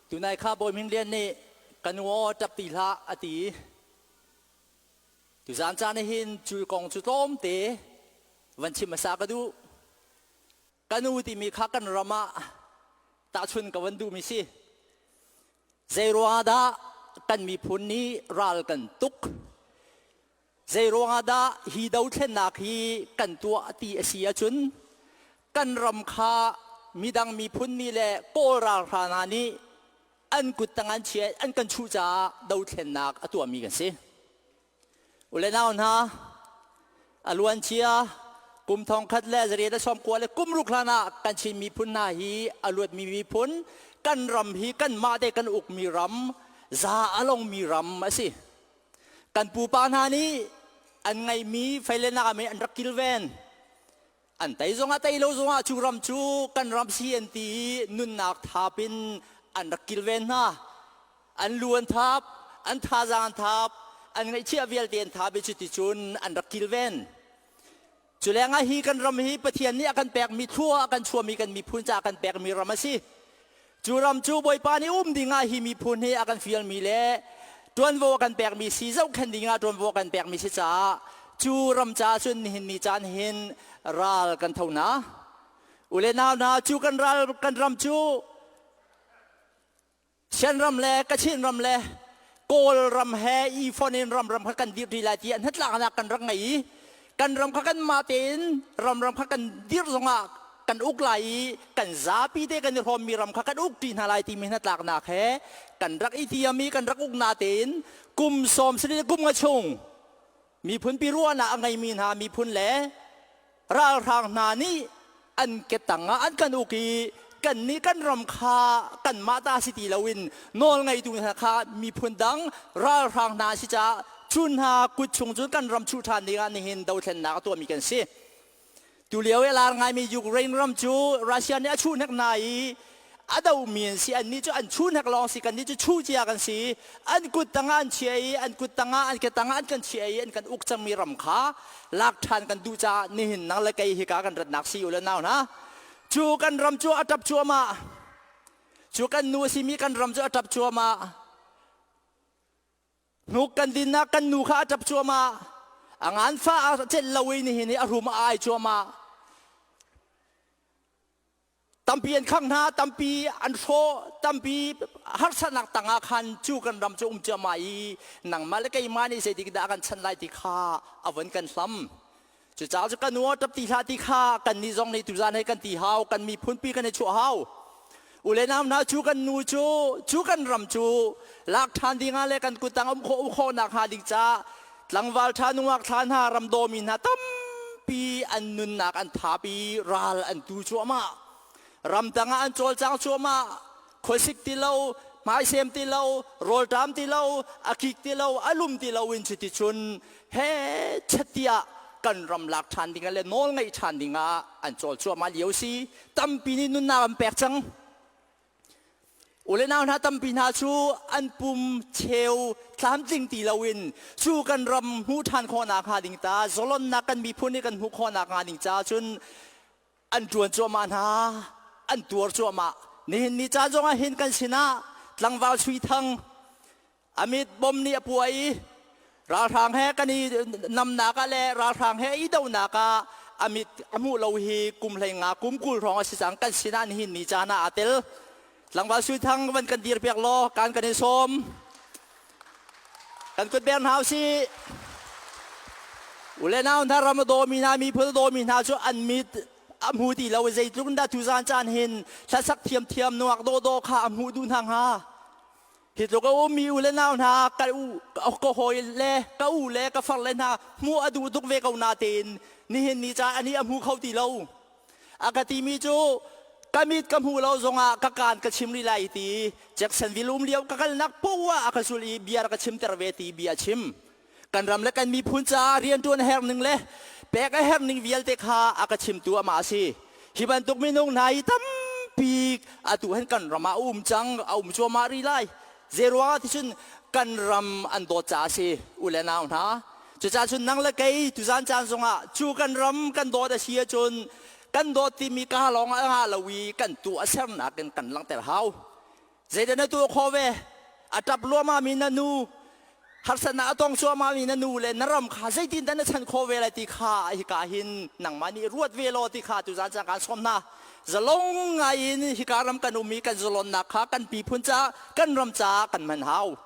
Tunai kha Bawi Hming Lian nih ka nu aw ṭap ti hlah a ti. Tuzaan caan ah hin cu kong cu tlawmte van chim hmasa ka duh. Ka nu timi kha kan ram ah tahchun ka van duhmi si. Zeiruangah dah kan miphun nih ral kan tuk? Zeiruangah dah hi dothlennak hi kan tuah ti a si ahcun kan ram kha midang miphun nih le Kawl ralhrang hna nih an kut tang an chia an kan chuh caah dothlennak a tuahmi kan si. Ule nau hna, a luancia kum thong khat le zariat le sawm kua le kum ruk hlan ah kan Chin miphun hna hi a luatmi miphun kan ram hi kanmah te kan ukmi ram za a longmi ram a si. Kan pupa hna nih an ngeihmi feilenak ah an rak kilven. An tei zongah tei lo zongah cu ram cu kan ram si an ti i nunnak thap in an rak kilven hna. An lu an thap, an thazaang an thap, an ngeihchiah vialte an thap i cuticun an rak kilven. Cu lengah hi kan ram hi Pathian nih a kan pekmi thlua a kan chuahmi kan miphun caah a kan pekmi ram a si. Cu ram cu Bawipa nih um dingah hi miphun hi a kan fialmi le ṭuanvo a kan pekmi si zohkhenh dingah ṭuanvo a kan pekmi si caah cu ram caah cun nihin ni caan hin ral kan tho hna. U le nau hna cu kan ral kan ram cu Shan ram le Kachin ram le Kawl ram he i fonh in ram ram kha kan dirh rih lai ti an hnatlaknak kan rak ngei i kan ram kha kan mah tein ram ram kha kan dirh zongah kan uk lai i kan zapi te kan i hrawmmi ram kha kan uk ṭi hna lai timi hnatlaknak he kan rak i tiam i kan rak uk na tein kum sawm sarih le kum nga chung miphun pi ruahnak a ngeimi hna miphun le ralhrang hna nih an ketang ah an kan uk i kan nih kan ram kha kanmah ta si ti loin nawl ngeitu hna kha miphun dang ralhrang hna si caah cu hna kut chung cun kan ram chuh ṭhan dingah nihin dothlennak a tuahmi kan si. Tulio i a lar ngaimi Ukraine ram cu Russia nih a chuh hnek hna i a domi an si. Annih cu an chuh hnek lawng si, kannih cu chuh cia kan si. An kut tangah an chia i an kut tangah an ke tangah an kan chia i an kan uk cangmi ram kha lak ṭhan kan duh caah nihin nang le kei hika kan ratnak si u le nau hna. Cu kan ram cu a ṭap cuahmah. Cu kan nu a simi kan ram cu a ṭap cuahmah. Hnuk kan dinnak kan nu kha a ṭap cuahmah. A nganfah a celh lo i nihin i a rum a ai cuahmah. Tampi an khangh hna, tampi an hrawh, tampi harsatnak tangah khan cu kan ram cu um cuahmah i nangmah le keimah nih zeitik dah kan chanh lai ti kha a von kan hlam. Cucaah cu kan nu ṭap ti hlah ti kha kannih zong nih tuzan he kan ti hau, kan miphunpi kan i chuah hau. U le nau hna cu kan nu cu cu kan ram cu lak ṭhan dingah le kan kuttang um khawh um khawhnak hnga ding caah tlangval ṭha nungak thla hna ram dawmi hna tampi an nunnak an thap i ral an tu cuahmah. Ramdang ah an cawlcang cuahmah. Khuasik ti lo, hmaisem ti lo, rawlṭam ti lo, a kik ti lo, a lum ti lo in cuticun he chatiah kan ram lak ṭhan dingah le nawl ngeih ṭhan dingah an cawl cuahmah lio si. Tampi nih nunnak an pek cang. U le nau hna tampi hna cu an pum cheu tlamtling ti loin cu kan ram hmuh ṭhan khawhnak hnga ding ta zalonnak kan miphun nih kan hmuh khawhnak hnga ding caah cun an ṭuan cuahmah hna, an tuar cuahmah. Nihin ni caan zongah hin kan sinah tlangval Sui Thang amit bom nih a puah i ralhrang he kan i namnak ah le ralhrang he i donak ah amit a hmuh lo hi kum hlei nga kum 20 hrawng a si cang kan sinah nihin ni caan ah aa tel. Tlangval Sui Thang van kan dir piak law kan kan i sawm. Kan kut beng hna usih. U le nau hna ram a dawmi hna miphun a dawmi hna cu an mit a hmu ti lo i zeitluk in dah tuzaan caan hin hlasak thiamthiam nuak dawhdawh kha a hmuh duh hna hnga. Hi tluk a ummi u le nau hna ka u ka hawi le ka u le ka far le hna hmuh a duh tuk ve ko natein nihin ni caan ani a hmu kho ti lo. A ka timi cu ka mit ka hmu lo zongah ka kaan ka chim rih lai ti Jacksonville um lio ka kalnak poah a ka zul i bia ka chimter ve ti bia chim. Kan ram le kan miphun caah rianṭuan a herh ning le pek a herh ning vialte kha a ka chimtu amah a si. Hi bantuk minung hna hi tampi atu hin kan ram ah a um cang, a um cuahmah rih lai. Zeiruangah ti cun kan ram an dawt caah a si, u le nau hna. Cucaah cun nang le kei tuzaan caan zongah cu kan ram kan dawt a si ahcun kan dawt timi ka lawng ah a ngah lo i kan tuah sernak in kan langhter hau. Zeidah na tuah khawh ve? A ṭap luahmahmi na nu, harsatnak a tong cuahmahmi na nu le na ram kha zeitindah na chanh khawh ve lai ti kha hika hin nangmah nih ruat ve law ti kha tuzaan caan kaan sawm hna. Zalong ngai in hika ram kan um i kan zalonnak kha kan piphun caah kan ram caah kan hman hau.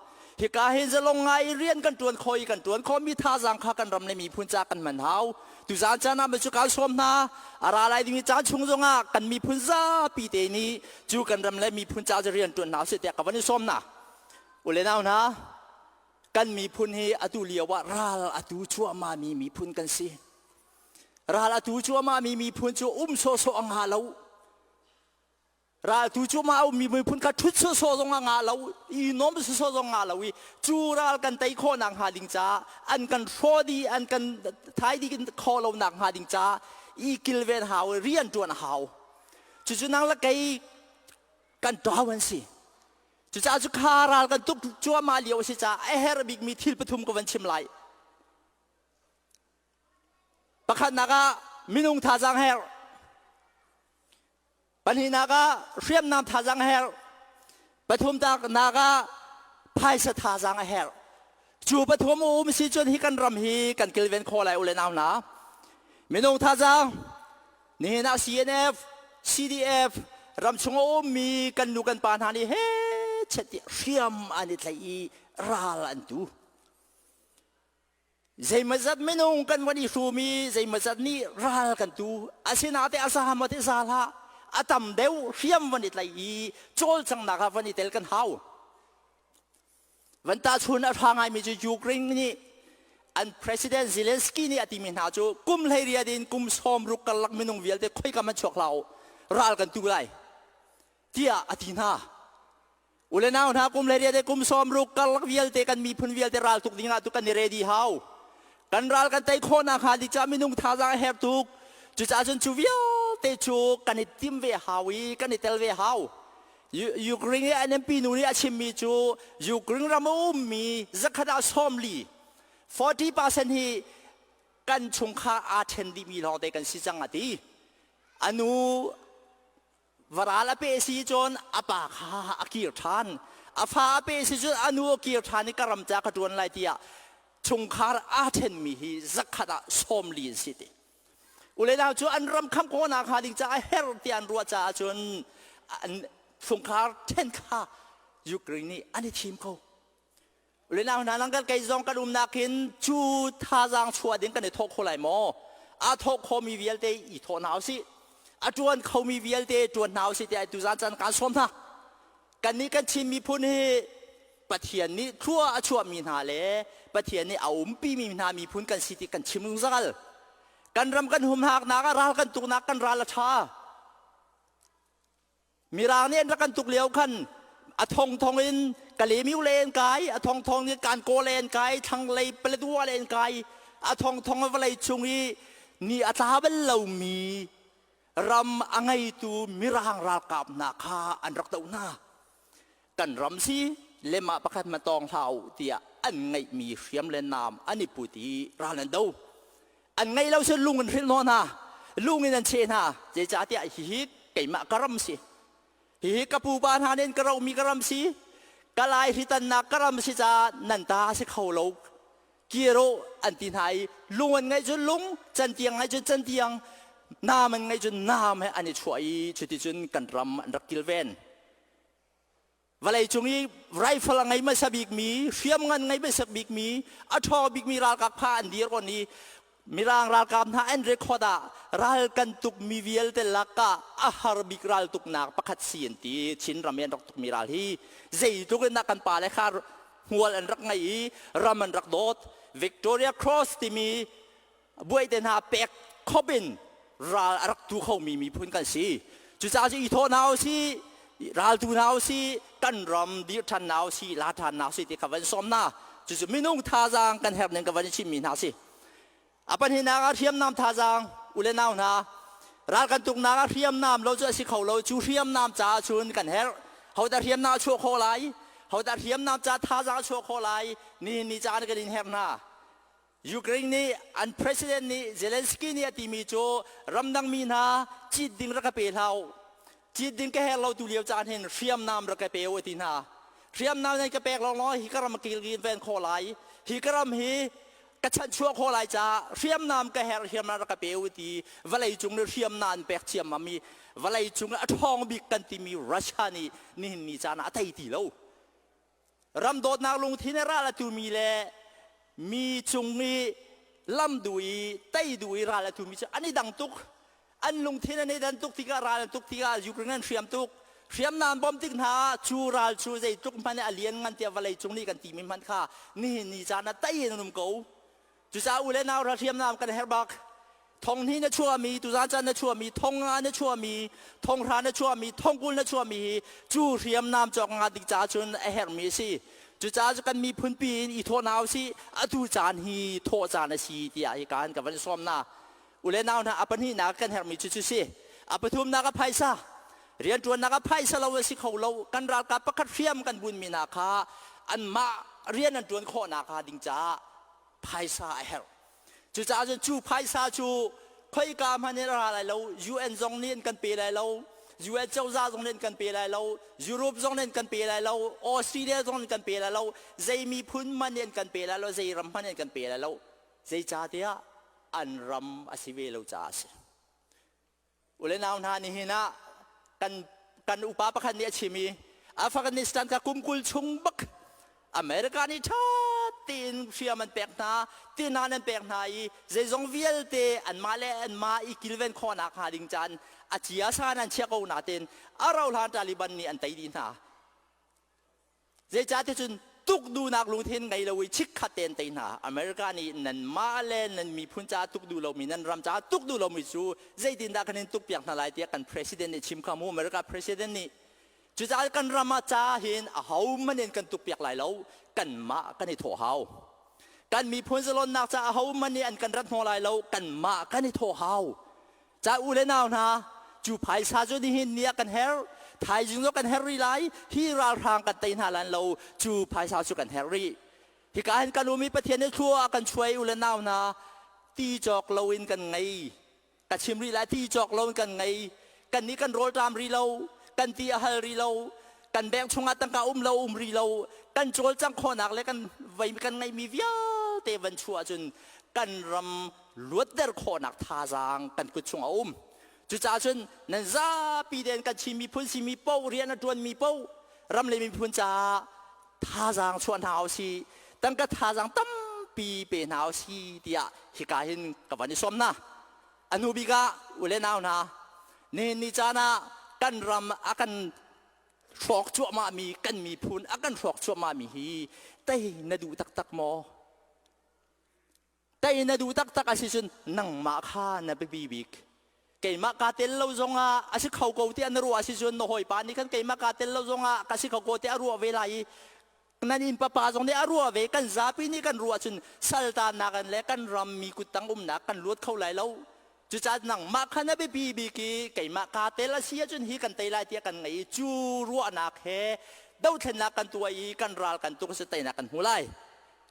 Hika hin zalong ngai i rian kan ṭuan khawh i kan ṭuan khawhmi thazaang kha kan ram le miphun caah kan hman hau. Tuzaan caan ah cu kaan sawm hna. A ra lai dingmi caan chung zongah kan miphun zapi te nih cu kan ram le miphun caah rian ṭuan hna usih tiah ka van i sawm hna. U le nau hna, kan miphun hi atu lio ah ral atu cuahmahmi miphun kan si. Ral atu cuahmahmi miphun cu um sawhsawh a ngah lo. Raltu cu mah a ummi miphun kha ṭhut sawhsawh zong a ngah lo i nuam sawhsawh zong ngah lo i cu ral kan tei khawh nak hnga ding caah an kan hrawh dih an kan thai dih khawh lo nak hnga ding caah i kilven hau i rian ṭuan a hau. Cucu nang le kei kan ṭau an si. Cucaah cu kha ral kan tuk cuahmah lio a si caah a herh bikmi thil pathum ka van chim lai. Pakhatnak ah minung thazaang herh. Pahnihnak ah hriamnam thazaang a herh. Pathumnak ah phaisa thazaang a herh. Cu pathum um si cun hi kan ram hi kan kilven khawh lai u le nau hna. Minung thazaang nihin ah CNF, CDF ramchung a ummi kan nu kan pa hna nih he chet tiah hriam an i tlaih i ral an tu. Zeimawzat minung kan van i hrum i zeimawzat nih ral kan tu. Asinain a za maw ti za hlah, a tam deuh hriam van i tlaih i cawlcanghnak ah van i tel kan hau. Van tahchun a ṭha ngaimi cu Ukraine nih an President Zelensky nih a timi hna cu kum 18 in kum 60 karlak minung vialte khoika hmanh chuak hlah u, ral kan tu lai tiah a ti hna. U le nau hna kum 18 le kum 60 karlak vialte kan miphun vialte ral tuk ding ah tu kan i ready hau. Kan ral kan tei khawh nakhnga ding caah minung thazaang a herh tuk. Cucaah cun cu vialte cu kan i tim ve hau i kan i tel ve hau. Ukraine i an MP nu nih a chimmi cu Ukraine ram a ummi zakhat ah 40 40% hi kan chungkhar aa ṭhen dihmi lawngte kan si cang a ti. A nu Varal a peh si cun a pa kha a kir ṭhan. A fa a peh si cun a nu a kir ṭhan i ka ram ca ka ṭuan lai tiah chungkhar aa ṭhenmi hi zakhat ah 40 an si ti. U le nau cu an ram khamh khawhnak hnga ding caah herh tiah an ruah caah cun an chungkhar ṭhen kha Ukraine nih an i thim ko. U le nau hna nang kan kei zong kan umnak hin cu thazaang chuah ding kan i thawh kho lai maw? Aa thawh khomi vialte i thawh hna usih. A ṭuan khomi vialte ṭuan hna usih tiah tuzaan caan kaan sawm hna. Kannih kan Chin miphun hi Pathian nih thlua a chuahmi hna le Pathian nih a umpimi hna miphun kan si ti kan chim zungzal. Kan ram kan humhaknak ah ral kan tuknak kan ral a ṭha. Mirang nih an rak kan tuk lio khan a thongthong in Kalemiu lei an kai, a thongthong in Kankaw lei an kai, thlanglei Paletwa lei an kai, a thongthong in vawlei chung i ni a tla bal lomi ram a ngeitu Mirang ralkap hna kha an rak doh hna. Kan ram si lemah pakhat ma tawng hlah u tiah an ngeihmi hriam le naam an i put i ral an do. An ngeih lo si lung in hrilh hnawh hna, lung in an cheh hna. Zeicahtiah hihi keimah ka ram si. Hihi ka pupa hna nih an ka rohmi ka ram si. Ka lai hritannak ka ram si caah nan ta si kho lo. Kir u an ti hna i lung an ngeih cun lung, cantiang ngeih cun cantiang, naam an ngeih cun naam he an i chuah i cuticun kan ram an rak kilven. Vawleicung i rifle a ngei hmasa bikmi, hriamngan ngei hmasa bikmi, a ṭhawng bikmi ralkap kha an dir kon i Mirang ralkap hna an record ah ral kan tukmi vialte lakah a har bik ral tuknak pakhat si an ti. Chin ram i an rak tukmi ral hi zeitluk in dah kan pale kha hmual an rak ngei i ram an rak dawt. Victoria Cross timi buaite hna pek khop in ral a rak tu khomi miphun kan si. Cucaah cu i thawh hna usih, ral tu hna usih, kan ram dirh ṭhan hna usih, la ṭhan hna usih ti kha van sawm hna. Cucu minung thazaang kan herh ning ka van i chimmi hna si. A pahnihnak ah hriamnam thazaang u le nau hna, ral kan tuknak ah hriamnam lo cu a si kho lo. Cu hriamnam caah cun kan herh. Hodah hriamnam a chuah khawh lai? Hodah hriamnam ca thazaang a chuah khawh lai? Nihin ni caan kan in herh hna. Ukraine nih an president nih Zelensky nih a timi cu ramdang mi hna cit ding rak ka pe hlah u. Cit ding ka her lo tu lio caan hin hriamnam rak ka pe u ti hna. Hriamnam nan ka pek lawnglawng hi ka ram kilvin ven khawh lai. Hi ka ram hi ka chanchuah khawh lai caah hriamnam ka herh, hriamnam rak ka pe u ti vawlei cung nih hriamnam an pek ciammam i vawlei cung a ṭhawng bik kan timi Russia nih nihin ni caan ah a tei ti lo. Ram dawtnak lungthin he ral a tumi le mi cung i lam duh i tei duh i ral a tumi cu an i dang tuk. An lungthin an i dan tuk tikah, ral an tuk tikah Ukraine an hriam tuk. Hriamnam bom tik hna cu ral cu zeitluk hmanh a lian ngan tiah vawlei cung nih kan timi hmanh kha nihin ni caan ah tei in an um ko. Cucaah u le nau hriamnam kan herh bak. Thong hnih na chuahmi, tuzan caan na chuahmi, thong nga na chuahmi, thong hra na chuahmi, thong 20 na chuahmi hi cu hriamnam cawk nga ding caah cun a herhmi a si. Cucaah cu kan miphun pi in i thawh hna usih, atu caan hi thawh caan a si tiah hi kaan ka van sawm hna. U le nau hna, a pahnihnak kan herhmi cu cu si. A pathumnak a phaisa. Rianṭuannak ah phaisa lo a si kho lo. Kan ralkap pakhat hriam kan bunmi hna kha anmah rian an ṭuan khawhnak hnga ding caah phaisa a herh. Cucaah cun cu phaisa cu khoika hmanh in a ra lai lo. UN zong nih an kan pe lai lo. UN cozah zong nih an kan pe lai lo. Europe zong nih an kan pe lai lo. Australia zong nih an kan pe lai lo. Zei miphun hmanh nih an kan pe lai lo. Zei ram hmanh nih an kan pe lai lo. Zeicahtiah an ram a si ve lo caah a si. U le nau hna, nihin ah kan upa pakhat nih a chim i Afghanistan kha kum 20 chung bak America nih ṭha tein hriam an pek hna, tinan an pek hna i zeizong vialte anmah le anmah i kilven khawhnak hnga ding caan a cia san an chiah ko nain a rauhhlan Taliban nih an tei dih hna. Zeicahtiah cun tuk duhnak lungthin ngei lo i chikkhat tein tei hna. America nih nanmah le nan miphun caah tuk duh lomi, nan ram caah tuk duh lomi cu zeitindah kan in tukpiak hna lai tiah kan president nih chim kha mu, America president nih. Cucaah kan ram ah ca hin ahohmanh in kan tukpiak lai lo, kanmah kan i thawh hau. Kan miphun zalonnak caah ahohmanh nih an kan rat hnawh lai lo, kanmah kan i thawh hau. Ca u le nau hna, cu phaisa cu nihin ni ah kan herh, thaizing zong kan herh rih lai, hi ralhrang kan tei hna lan lo, cu phaisa cu kan herh rih. Hika hin kan um i Pathian nih thlua a kan chuai u le nau hna, ti cawk loin kan ngei. Ka chim rih lai, ti cawk loin kan ngei. Kan nih kan rawlṭam rih lo, kan ti a hal rih lo, kan bank chungah tangka um lo um rih lo, kan cawlcangh khawhnak le kan vei kan ngeihmi vialte van chuah ahcun kan ram luatter khawhnak thazaang kan kut chung a um. Cucaah cun nan zapi tein kan Chin miphun simi paoh, rian a ṭuanmi paoh ram le miphun caah thazaang chuah hna usih, tangka thazaang tampi pe hna usih tiah hika hin ka van i sawm hna. A hnu bik ah u le nau hna, nihin ni caan ah kan ram a kan hrawk cuahmahmi kan miphun a kan hrawk cuahmahmi hi tei na duh taktak maw? Tei na duh taktak a si cun nangmah kha na biapi bik. Keimah kaa tel lo zongah a si kho ko tiah na ruah a si cun na hawipa nih khan keimah kaa tel lo zongah ka si kho ko tiah a ruah ve lai i nan inn papa zong nih a ruah ve, kan zapi nih kan ruah cun saltannak in le kan ram mi kuttang umnak kan luat kho lai lo. Cucaah nangmah kha na biapi bik i keimah kaa tel a si ahcun hi kan tei lai tiah kan ngei i cu ruahnak he dothlennak kan tuah i kan ral kan tuk si teinak kan hmu lai.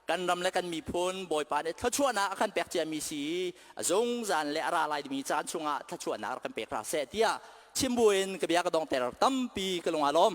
Kan ram le kan miphun Bawipa nih thluachuahnak a kan pek ciami si a zungzal le a ra lai dingmi caan chungah thluachuahnak rak kan pek hna seh tiah chim buin ka bia ka dongter. Tampi ka lung aa lawm.